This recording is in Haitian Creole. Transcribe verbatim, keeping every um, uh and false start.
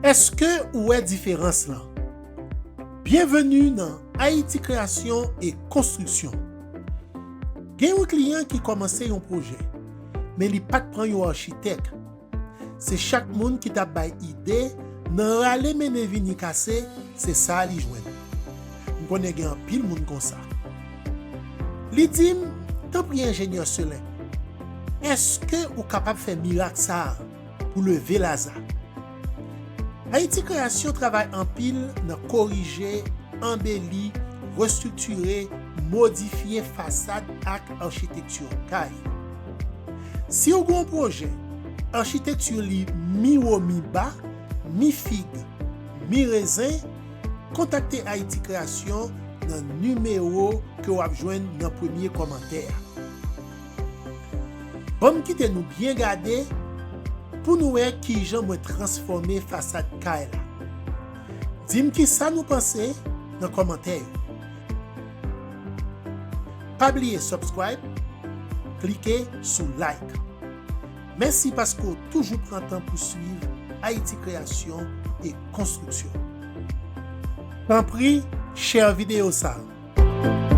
Èske ou wè diferans lan? Byenveni nan Ayiti Kreyasyon e Konstriksyon. Gen yon kliyan ki kòmanse yon pwojè, men li pa t pran yon achitèk. Se chak moun ki t ap bay ide, nan rale mennen vini kase, se sa li jwenn. M konnen gen anpil moun konsa. Li di m, tanpri enjenyè Selen, èske ou kapab fè mirak sa a pou leve Laza? Ayiti Kreyasyon travay anpil nan korije, anbeli, restriktire, modifye fasad ak achitekti kay. Si w gen yon pwojè, achitekti li mi wo mi ba, mi fig, mi rezen, kontakte Ayiti Kreyasyon nan nimewo ke w ap jwenn nan premye kòmantè a. Ban m kite nou byen gade pou nou wè kijan mwen transfòme fasad kay la. Di m kisa nou panse nan kòmantè yo. Pa bliye subscribe, klike sou like. Mèsi paske w toujou pran tan pou swiv Ayiti Kreyasyon e Konstriksyon. Tanpri, share videyo sa a.